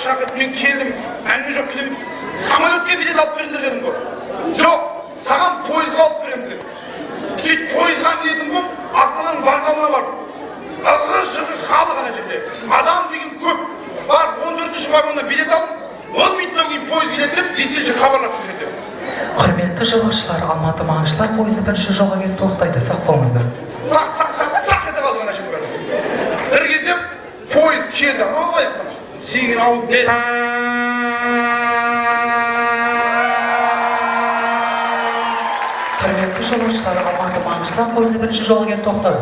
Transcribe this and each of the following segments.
Шақырды, мен келдім, әңгіме жоқ, келемін. Самолетке билет алып беріңдер дедім ғой. Жоқ, саған пойызға алып беремін дедім. Сөйтіп пойызға мінетін болып, Астананың вокзалына бардым. Ығы жығы халық ана жерде. Адам деген көп. Барып 14-ші вагоннан билет алдым. 10 минуттан кейін пойыз келеді деп диспетчер хабарлады сол жерде. Құрметті жолаушылар, Алматы Маңғышлақ пойызы бірінші жолға келіп тоқтайды. Сақ болыңыздар. Сақ, сақ, сақ, сақ ете қалдық ана жерде бәрі. Бір кезде пойыз келді, анау аяқтан. Сигнал бер. Құрметті жолаушылар, Алматы Маңғышлақ пойызы бірінші жолға келіп тоқтады.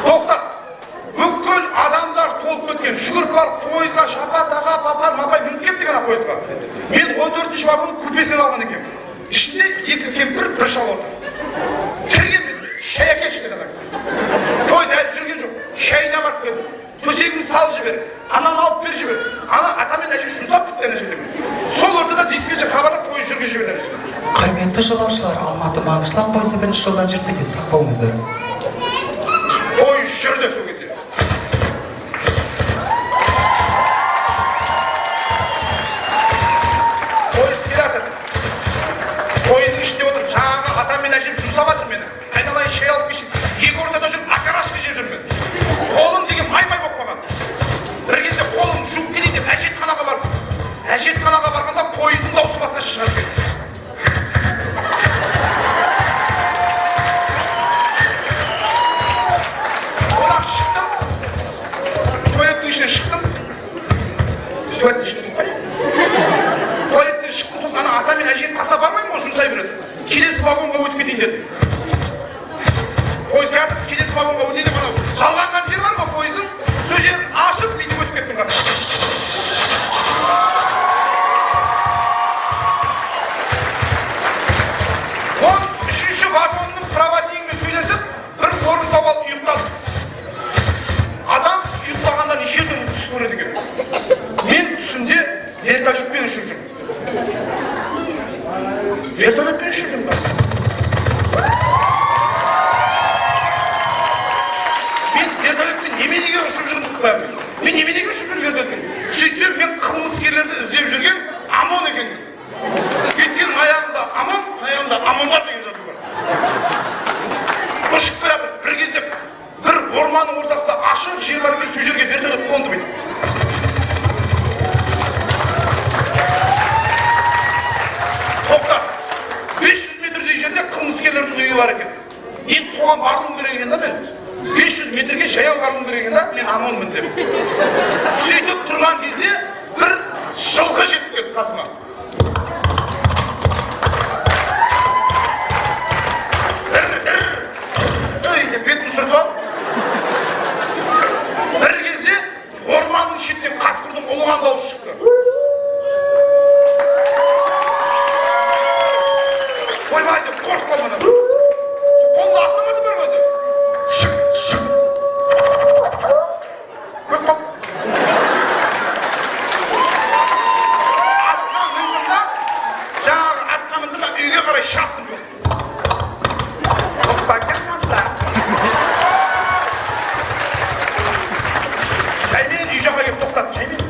Тоқтат. Бүкіл адамдар толып кеткен. Жүгіріп барып пойызға шапа таға папар мапай мініп кеттік ана пойызға. Мен 14-ші вагонның купесінен алған екенмін. Ішінде екі кемпір, бір шал отыр. Кірген бетінде шай әкелші деді ана кісі. Пойыз әлі жүрген жоқ. Шайын апарып келдім. Төсегімді салып жібер. Ананы алып бер жібер. Ана ата мен әже жұмсап кетті ана жерде. Сол ортада диспетчер хабарлап пойыз жүргізіп жіберді ана жерде. Құрметті жолаушылар, Алматы Маңғышлақ пойызы бірінші жолдан жүріп кетеді. Сақ болыңыздар. Пойыз жүрді сол кезде. Пойыз келе жатыр. Пойыздың ішінде отырып жаңағы атам мен әжем жұмсап жатыр мені. Айналайын, шай алып келші. Екі ортада жүріп окорочка жеп жүрмін. Қолым деген май-май болып қалған. Бір кезде қолым жуып келейін деп әжетханаға бардым. Әжетханаға барғанда пойыздың дауысы басқаша шығады екен. Одан шықтым. Туалеттің ішінен шықтым. Туалеттің ішінде тұрып қалайын. Туалеттен шықтым, сосын ана ата мен әженің қасына бармаймын ғой, жұмсай береді. Келесі вагонға өтіп кетейін дедім. Пойыз келатыр, келесі вагонға өтейін деп анау жалғанған жер бар ғой пойыздың, сол жерін ашып бүйтіп өтіп кеттім қасына. Он үшінші вагонның проводнигімен сөйлесіп, бір орын тауып алып ұйықтадым. Адам ұйықтағанда неше түрлі түс көреді екен. Мен түсімде вертолетпен ұшып жүрмін. Вертолетпен ұшып жүрмін бе? Мен вертолетпен неменеге ұшып жүрмін бе? Мен неменеге ұшып жүрмін вертолетпен? Сөйтсем мен қылмыскерлерді іздеп жүрген ОМОН екенмін. Өйткені аяғымда ОМОН, аяғымда ОМОНдар деген жазу бар. Ұшып келе жатыр. Бір кезде бір орманның ортасында ашық жер бар екен, сол жерге вертолет қонды бүйтіп. Тоқтат. 500 метрдей жерде қылмыскерлердің үйі бар екен. Енді соған баруым керек екен да мен. 500 метрге жаяу баруым керек екен да, мен ОМОНмын деп. Сөйтіп тұрған кезде бір жылқы жетіп келді қасыма. Дір, дір. Ей, деп бетін сүртіп алып. Бір кезде орманның шетінен қасқырдың ұлыған дауысы шықты. Ойбай деп қорқып қалдым ана. Қолында автоматы бар ғой деп. Шық, шық. Өтіп қалды. Атқа міндім да, жаңағы атқа міндім да үйге қарай шаптым сосын. Опа, канафта. Жаймен үй жаққа келіп тоқтады, жаймен.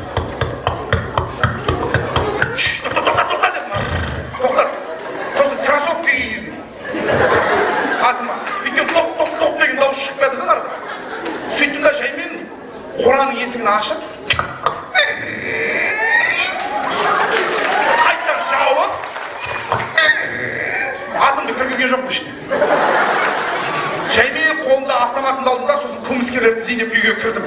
Шш, тоқта, тоқта, тоқта дедім. Тоқтат. Сосын кроссовка кигіздім. Атыма. Өйткені тоқ, тоқ, тоқ деген дауыс шығып жатыр да арада. Сөйттім да жаймен қораның есігін ашып, қайтадан жауып, атымды кіргізген жоқпын ішіне. Жаймен қолымда автоматымды алдым да, сосын қылмыскерлерді іздейін деп үйге кірдім.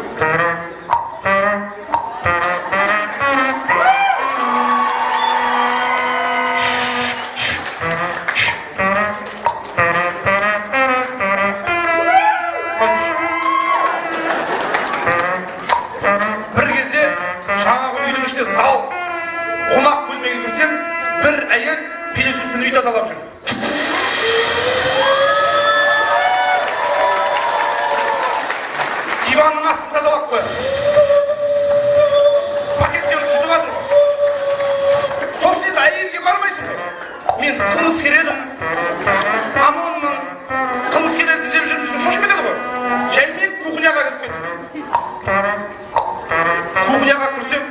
Бір кезде жаңағы үйдің ішінде зал, қонақ бөлмеге кірсем, бір әйел пылесоспен үй тазалап жүр. Диванның астын тазалап қояды. Пакеттерді жұтып жатыр ғой. Сосын енді әйелге бармайсың ғой. Мен қылмыскер едім, ОМОНмын, қылмыскерлерді іздеп жүрмін десең шошып кетеді ғой. Жаймен кухняға кіріп кеттім. Кухняға кірсем,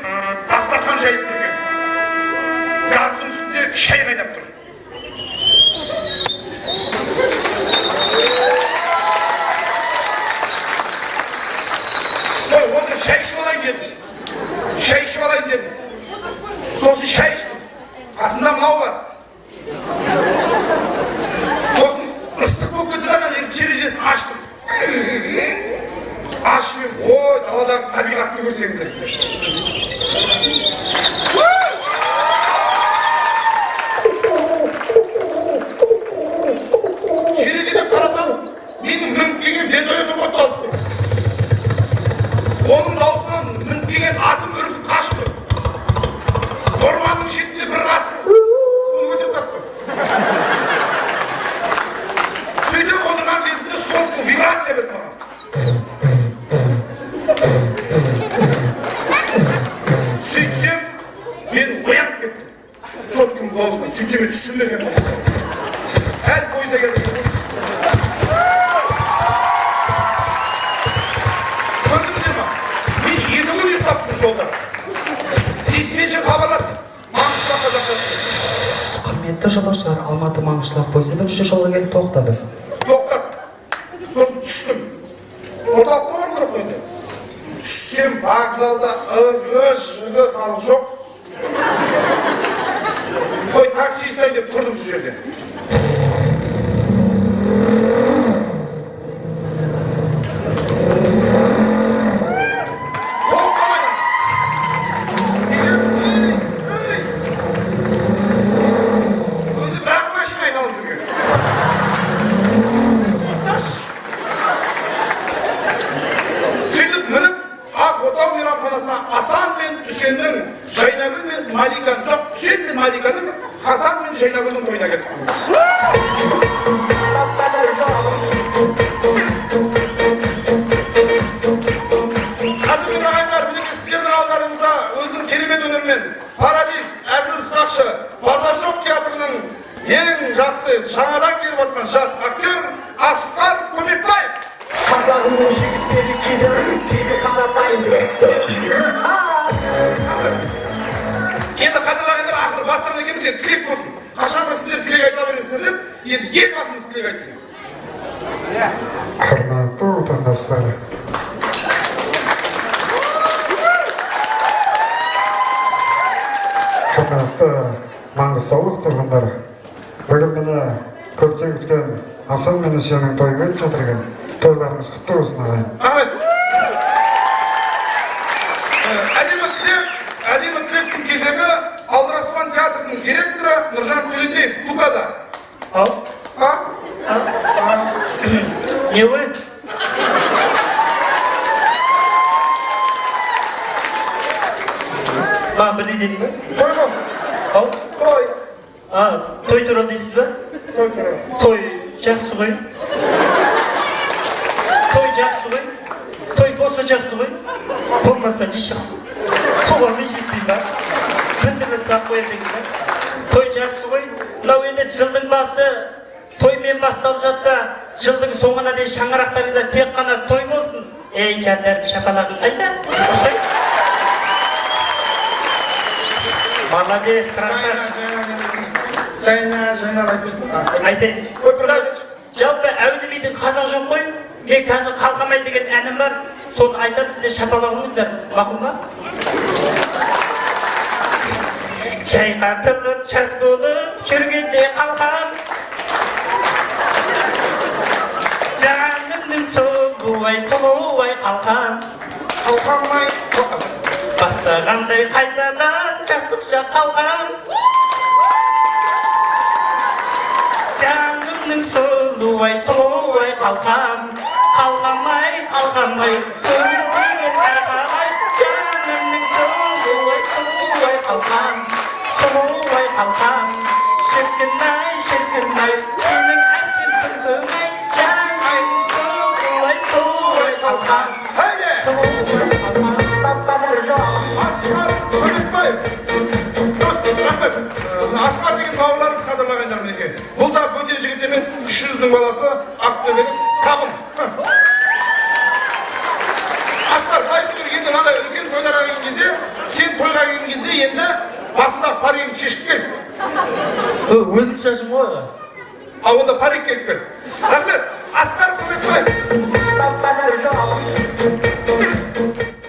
шай қайнап тұр. Ой, отырып шай ішіп алайын дедім. Шай ішіп алайын дедім. Сосын шай іштім. Қасымда мынау бар. Сосын ыстық болып кетті да, ана жердің терезесін аштым. Ашып едім, ой, даладағы табиғатты көрсеңіздер сіздер. Терезеден қарасам, менің мініп келген вертолет отталып тұр. Оның дауысынан мініп келген атым үркіп қашып тұр. Орманның шетінде бір қасқыр. Оны көтеріп тартты. Сөйтіп отырған кезімде соңғы вибрация берді маған. Сөйтсем, мен оянып кеттім. Сотканың дауысынан сөйтсем, мен түсімде екен. Әл пойызда келдім. Көрдіңіздер ма? Мен 2 күн ұйықтаппын жолда. Диспетчер хабарлады. Маңғышлаққа жақындасты. Құрметті жолаушылар, Алматы Маңғышлақ пойызы бірінші жолға келіп тоқтады. Тоқтады. Сосын түстім. Орталыққа бару керек қой енді. Түссем, вокзалда ығы жығы халық жоқ. Қой, такси ұстайын деп тұрдым сол жерде. Тоқтамайды. Өзі бір-ақ машина айналып жүрген. Тоқташы. Сөйтіп мініп, Ақ Отау мейрамханасына Асан мен Үсеннің, Жайнагүл мен Маликаның, жоқ, Үсен мен Маликаның, Хасан мен Жайнагүлдің тойына келдік. Қадірмен ағайындар, мінекей сіздердің алдарыңызда өзінің керемет өнерімен Парадиз, әзіл сықақшы, Базар жоқ театрының ең жақсы, жаңадан келіп жатқан жас актер Асқар Көмекбаев. Қазағымның жігіттері кейде үрік, кейде қарапайым. Енді, қадірлі ағайындар, ақыры бастырған екенбіз, енді тілек болсын. Қашанғы сіздер тілек айта бересіздер деп, енді Елбасымыз тілек айтсын. Құрметті отандастар, құрметті маңғыстаулық тұрғындар, бүгін міне көптен күткен Асан мен Үсеннің тойы өтіп жатыр екен. Тойларыңыз құтты болсын, ағайын. Рахмет. Әдемі тілек, әдемі тілектің кезегі Алдараспан театрының директоры Нұржан Төлендеев Тукада. Ау, А? не ғой? Маған бірдей дедің бе? Той ғой. Ау, Той. а, той туралы дейсіз бе? Той туралы. Той жақсы ғой. Той жақсы ғой. Той болса жақсы ғой. Болмаса не жақсы. Соған не жетпеймін ба? Бірдеме сұрақ қоя деген ба? Той жақсы ғой. Мынау енді жылдың басы тоймен басталып жатса, жылдың соңына дейін шаңырақтарыңызда тек қана той болсын. Ей, жандарым, шапалағың қайда? Ұрсай. Молодец, красавчик. Жайна, жайна айтпайсың. Айтайын. Ой, бір айтшы. Жалпы әу демейтін қазақ жоқ қой. Мен қазір Қалқамай деген әнім бар. Соны айтамын, сіздер шапалағыңыздар. Мақұл ма? Жайқатылып, жас болып жүргенде қалқам, жанымның сұлуай, сұлуай қалқам. Қалқамай, қалқам. Бастағандай қайтадан жастық шақ қалқам. Жанымның сұлуай, сұлуай қалқам. Қалқамай, қалқамай, өмір деген әрқалай. Жанымның сұлуай, сұлуай қалқам. Сұлуай қалқам. Шіркін ай, шіркін ай, сенің әсем күлкің ай. Жанымның сұлуай, сұлуай қалқам. Haydi! Сұлуай қалқам. Асқар Көмекбаев. Дос, рахмет. Мына Асқар деген бауырларымыз, қадірлі ағайындар, мінекей. Бұл да бөтен жігіт емес, кіші жүздің баласы, ақтөбелік Табын. Асқар, былай істеу керек, енді мынандай үлкен тойларға келген кезде, сен тойға келген кезде енді басындағы паригіңді шешіп кел. Өзім шашым ғой, аға. А, онда парик келіп кел. Рахмет, Асқар Көмекбай.